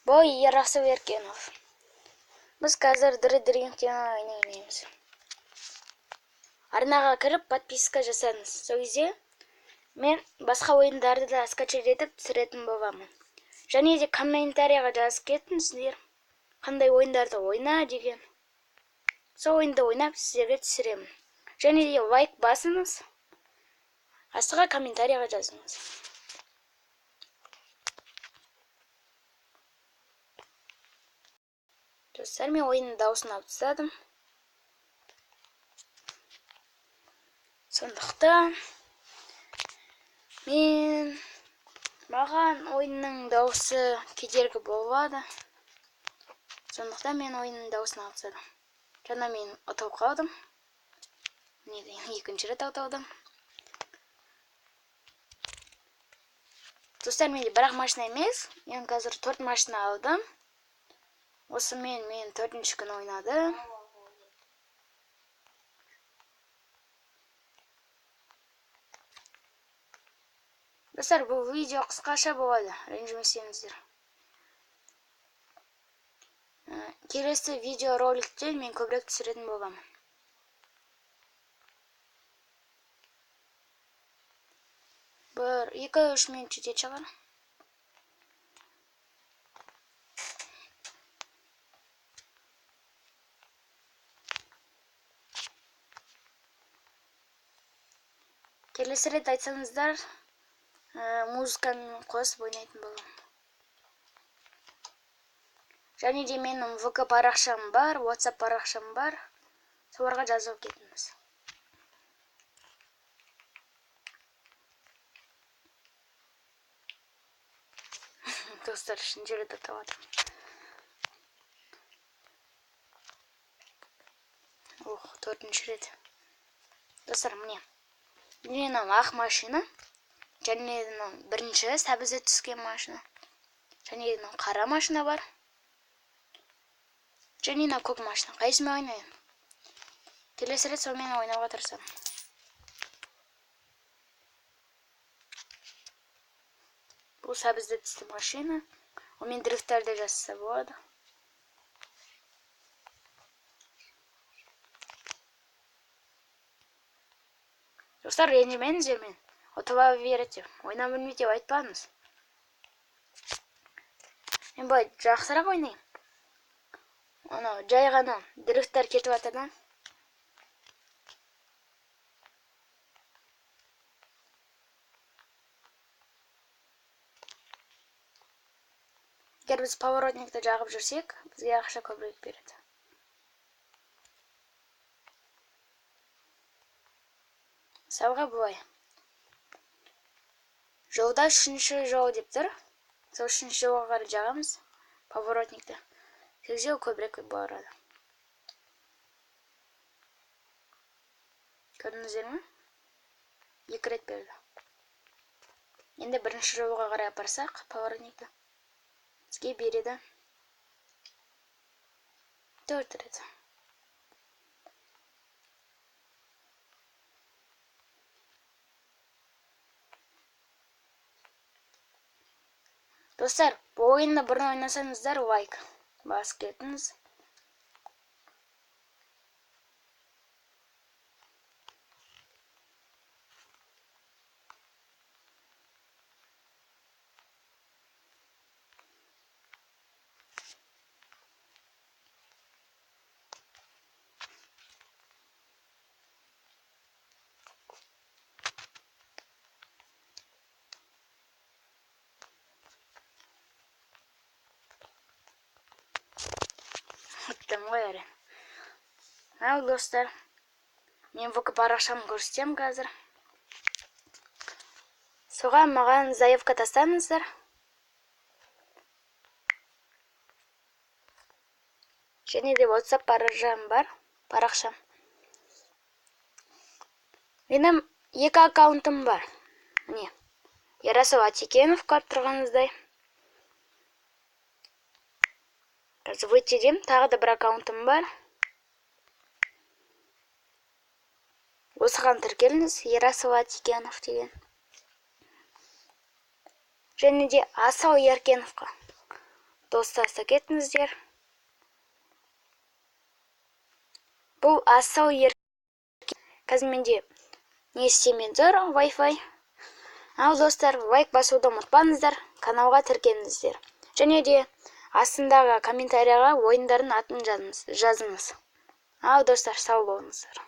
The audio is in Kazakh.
Бұл Ерасыл Еркенов. Біз қазір Дры Дрифт деген ойын ойнаймыз. Арнаға кіріп подписка жасаңыз. Сол кезде мен басқа ойындарды да скачать етіп түсіретін боламын. Және де комментарияға жазып кетіңіздер, қандай ойындарды ойна деген. Сол ойынды ойнап сіздерге түсіремін. Және де лайк басыңыз, астыға комментарияға жазыңыз. Достар, мен ойынның дауысын алып тастадым. Сондықтан маған ойынның дауысы кедергі болады. Сондықтан мен ойынның дауысын алып тастадым. Жаңа мен ұтылып қалдым. Міне, екінші рет ұтылдым. Достар, менде бір-ақ машина емес. Мен қазір 4 машина алдым. Осымен мен 4-ші күн ойнадым. Достар, бұл видео қысқаша болады, ренжімесеңіздер. Келесі видео роликте мен көбірек түсіретін боламын. Бір, екі, үш минут жететін шығар. Келесі рет айтсаңыздар, музыканы қосып ойнайтын боламын. Және де менің ВК парақшам бар, WhatsApp парақшам бар. Соларға жазып кетіңіз. Достар, үшінші рет ұтып жатырмын. Ох, төртінші рет. Достар, міне. Міне мынау ақ машина. Және мынау бірінші сәбізі түскен машина. Және мынау қара машина бар. Және мынау көк машина. Қайсымен ойнайын? Келесі рет сонымен ойнауға тырысамын. Бұл сәбізді түсті машина. Онымен дрифттерді жасаса болады. Достар, ренжімеңіздер мен. Ұтыла береді деп. Ойнап білмейді деп айтпаңыз. Мен былай жақсырақ ойнаймын. Анау жай ғана дрифттер кетіп жатыр да. Егер біз поворотникті жағып жүрсек, бізге ақша көбірек береді. Мысалға былай. Жолда үшінші жол деп тұр. Сол үшінші жолға қарай жағамыз поворотникті. Сол көбірек барады. Көрдіңіздер ме? Екі рет берді. Енді бірінші жолға қарай апарсақ поворотникті, бізге береді 4 рет. Достар, бұл ойынды бұрын ойнасаңыздар лайк басып кетіңіз. Ұттым ғой әрең. Ал достар, мен ВК парақшамды көрсетемін қазір. Соған маған заявка тастаңыздар. Және де WhatsApp парақшам бар, парақшам. Менің екі аккаунтым бар. Міне, Ерасыл Атекенов көріп тұрғаныңыздай. Қазір выйти деймін, тағы да бір аккаунтым бар. Осыған тіркеліңіз, Ерасыл Атекенов деген. Және де Асыл Еркеновқа. Достаса кетіңіздер. Бұл асыл ерке. Қазір менде не істемей тұр Wi-Fi. Ал достар, лайк басуды ұмытпаңыздар, каналға тіркеліңіздер. Және де астындағы комментарияға ойындардың атын жазыңыз. Ал достар, сау болыңыздар.